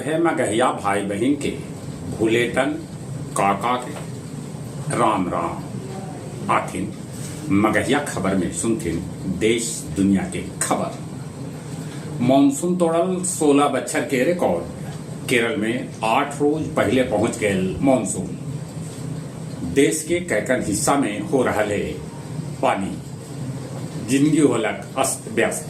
सभे मगहिया भाई बहिन के भुलेटन काका के राम राम। आथिन मगहिया खबर में सुनथिन देश दुनिया के खबर। मानसून तोड़ल 16 बच्छर के रिकॉर्ड। केरल में 8 रोज पहले पहुंच गयल मानसून। देश के कैकन हिस्सा में हो रहा है पानी। जिंदगी होलक अस्त व्यस्त।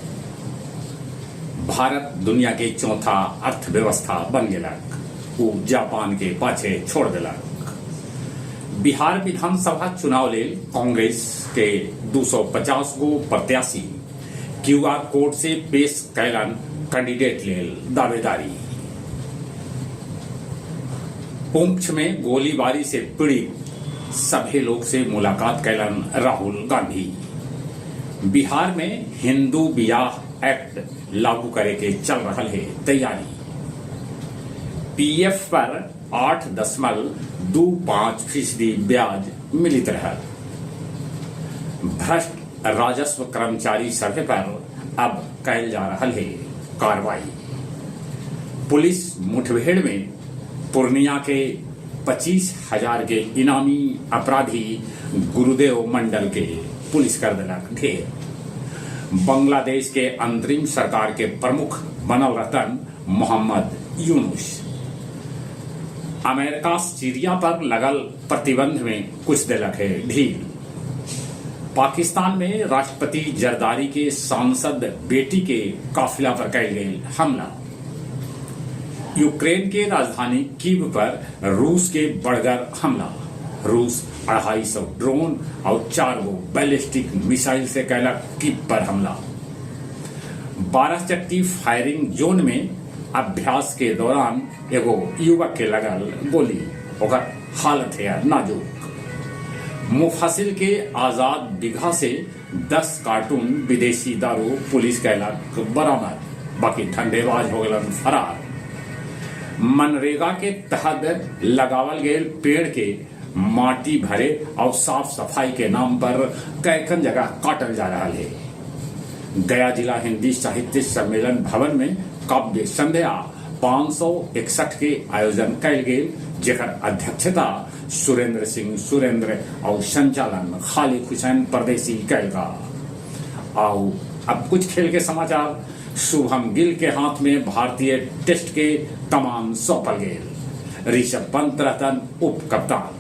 भारत दुनिया के चौथा अर्थव्यवस्था बन गेलक। उ जापान के पाछे छोड़ देलक। बिहार विधानसभा चुनाव लेल कांग्रेस के 250 गो प्रत्याशी क्यूआर कोड से पेश कैलन कैंडिडेट लेल दावेदारी। पुंछ में गोलीबारी से पीड़ित सभे लोग से मुलाकात कैलन राहुल गांधी। बिहार में हिंदू बियाह एक्ट लागू करे के चल रहा है तैयारी। पीएफ पर 8.25% ब्याज मिलित रहा। भ्रष्ट राजस्व कर्मचारी सभे पर अब कैल जा रहा है कार्रवाई। पुलिस मुठभेड़ में पूर्णिया के 25,000 के इनामी अपराधी गुरुदेव मंडल के पुलिस कर देलक ढेर। बांग्लादेश के अंतरिम सरकार के प्रमुख बनल रहतन मोहम्मद यूनुस। अमेरिका सीरिया पर लगल प्रतिबंध में कुछ देलक है ढील। पाकिस्तान में राष्ट्रपति जरदारी के सांसद बेटी के काफिला पर कैल गई हमला। यूक्रेन के राजधानी कीव पर रूस के बड़गर हमला। रूस 250 ड्रोन और 4 गो बैलिस्टिक मिसाइल से कैलक कीव पर हमला। 12 चट्टी फायरिंग जोन में अभ्यास के दौरान एगो युवक के लगल गोली, ओकर हालत है नाजुक। मुफसिल के आजाद बिघा से 10 कार्टून विदेशी दारू पुलिस कैलक बरामद, बाकी धंधेबाज हो गलन फरार। मनरेगा के तहत लगावल गए पेड़ के माटी भरे और साफ सफाई के नाम पर कैकन जगह काटल जा रहा है। गया जिला हिंदी साहित्य सम्मेलन भवन में काव्य संध्या 561 के आयोजन कैल गेल, जेकर अध्यक्षता सुरेंद्र सिंह सुरेंद्र और संचालन खालिद हुसैन परदेसी कैलका। आओ अब कुछ खेल के समाचार। शुभम गिल के हाथ में भारतीय टेस्ट के कमान सौंपल गेल। ऋषभ पंत रहतन उप कप्तान।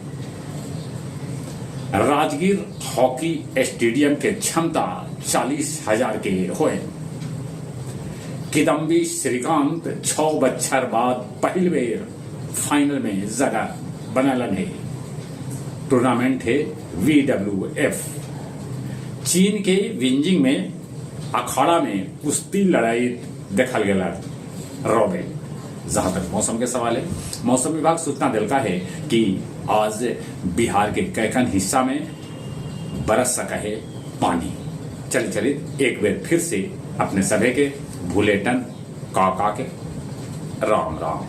राजगीर हॉकी स्टेडियम के क्षमता 40,000 के होए। किदम्बी श्रीकांत 6 बच्छर बाद पहिल बेर फाइनल में जगह बनलन है। टूर्नामेंट है वीडब्ल्यूएफ। चीन के बीजिंग में अखाड़ा में कुश्ती लड़ाई देखल गया रॉबिन। जहां तक मौसम के सवाल है, मौसम विभाग सूचना दिलका है कि आज बिहार के कैकन हिस्सा में बरस सका है पानी। चल चलिए एक बार फिर से अपने सभे के भूलेटन काका के राम राम।